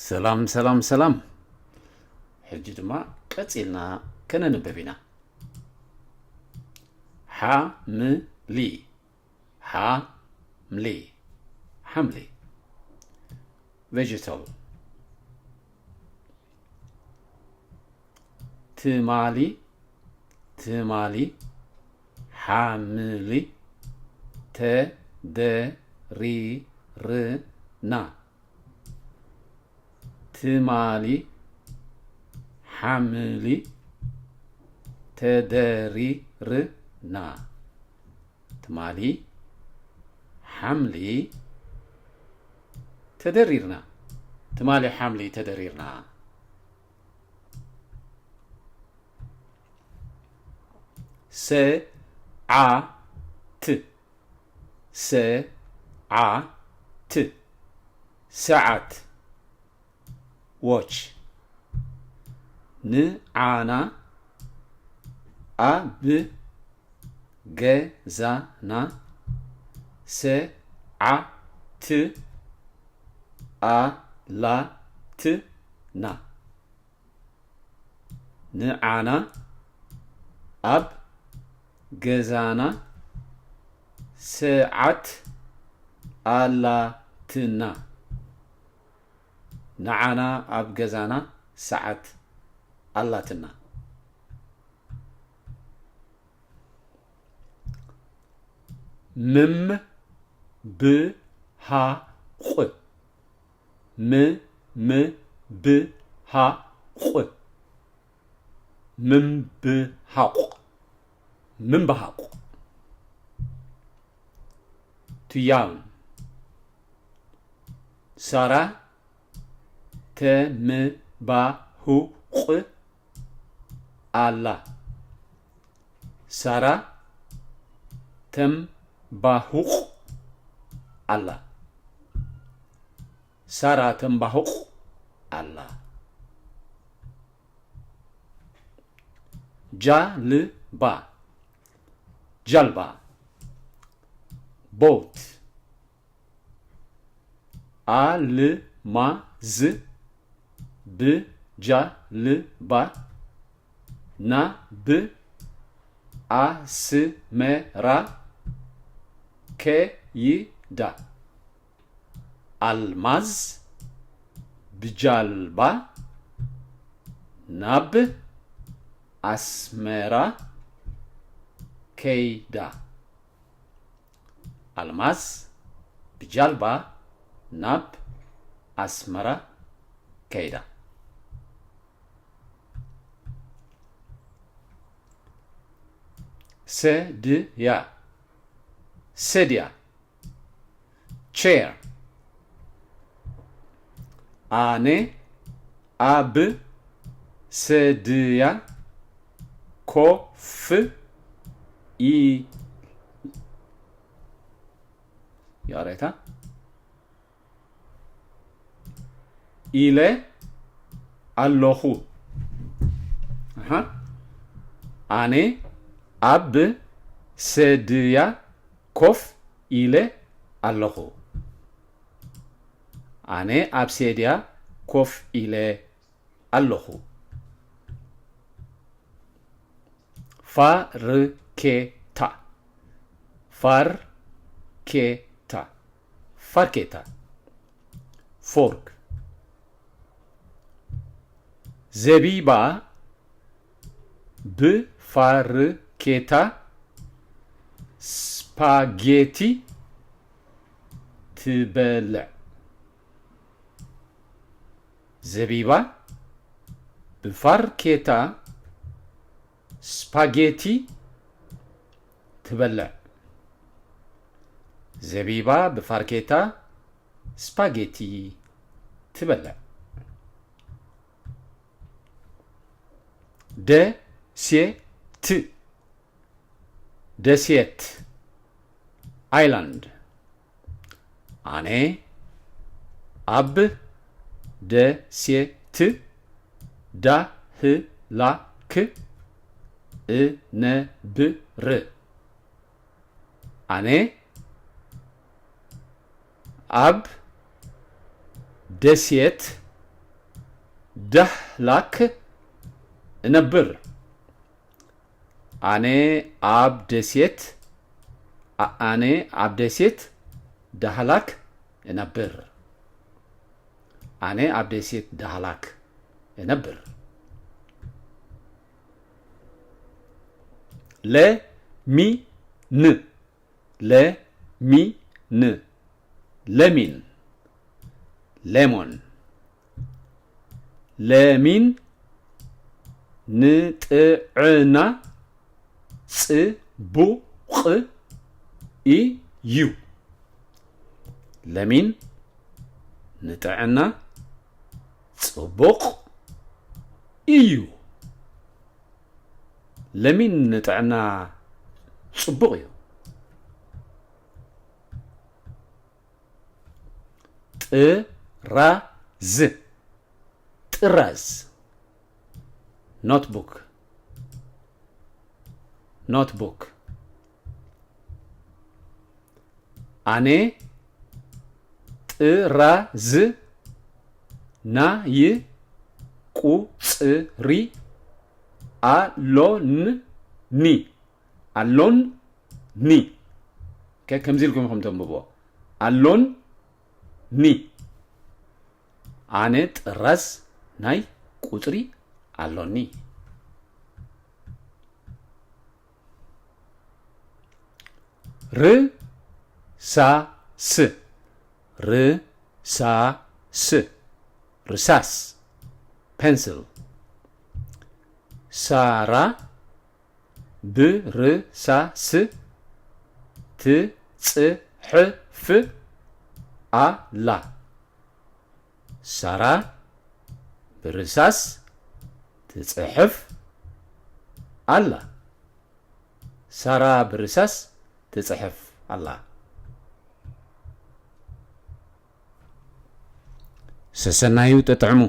ሰላም ሰላም ሰላም። ሕጂ ድማ ቀጺልና ከነንብብ ኢና። ሓምሊ፣ ሓምሊ፣ ሓምሊ። Vegetable። ትማሊ፣ ትማሊ፣ ሓምሊ ተደሪርና። ትማሊ ሓምሊ ተደሪርና። ትማሊ ሓምሊ ተደሪርና። ትማሊ ሓምሊ ተደሪርና። ሰዓት፣ ሰዓት፣ ሰዓት። Watch። ንዓና ኣብ ገዛና ሰዓት ኣላትና። ንዓና ኣብ ገዛና ሰዓት ኣላትና። ንዓና ኣብ ገዛና ሰዓት ኣላትና። ምም ብሃ ቑ። ም ም ብሃ ቑ። ምንብሃቑ። ምንብሃቑ። To yawn። ሳራ ተምባሁቕ ኣላ። ሳራ ተምባሁቕ ኣላ። ሳራ ተምባሁቕ ኣላ። ጃልባ፣ ጃልባ። Boat። ኣልማዝ ብጃልባ ናብ ኣስመራ ከይዳ። ኣልማዝ ብጃልባ ናብ ኣስመራ ከይዳ። ኣልማዝ ብጃልባ ናብ ኣስመራ ከይዳ። ሰድያ፣ ሰድያ። Chair። ኣነ ኣብ ሰድያ ኮፍ ኢ-፣ ይቕሬታ፣ ኢለ ኣለኹ። ኣሃ። ኣነ ኣብ ሰድያ ኮፍ ኢለ ኣለኹ። ኣነ ኣብ ሰድያ ኮፍ ኢለ ኣለኹ። ፋርኬታ፣ ፋርኬታ፣ ፋርኬታ። Fork። ዘቢባ ብፋርኬታ ስፓጌቲ ትበልዕ። ዘቢባ ብፋርኬታ ስፓጌቲ ትበልዕ። ዘቢባ ብፋርኬታ ስፓጌቲ ትበልዕ። ደሴት፣ ደሴት፣ island። ኣነ ኣብ ደሴት ዳህላክ እነብር። ኣነ ኣብ ደሴት ዳህላክ እነብር። ኣነ ኣብ ደሴት፣ ኣ-፣ ኣነ ኣብ ደሴት ዳህላክ እነብር። ኣነ ኣብ ደሴት ዳህላክ እነብር። ለ፣ ሚ፣ ን። ለ፣ ሚ፣ ን። ለሚን። ሌሞን። ለሚን ንጥዕና ጽቡቕ እዩ። ለሚን ንጥዕና ጽቡቕ እዩ። ለሚን ንጥዕና ጽቡቕ እዩ። ጥራዝ። ጥራዝ። ኖትቡክ። ኖትቡክ። ኣነ ጥራዝ ናይ ቁጽሪ ኣሎኒ። ኣሎኒ። ከ-፣ ከምዚ ኢልኩም ኢኹም ተንብብዎ። ኣሎኒ። ኣነ ጥራዝ ናይ ቁጽሪ ኣሎኒ። ርሳስ። ርሳስ። ርሳስ። ፔንስል። ሳራ ብርሳስ ትጽሕፍ ኣላ። ሳራ ብርሳስ ትጽሕፍ ኣላ። ሳራ ብርሳስ ትጽሕፍ ኣላ። ሰሰናዩ ጥጥዕሙ።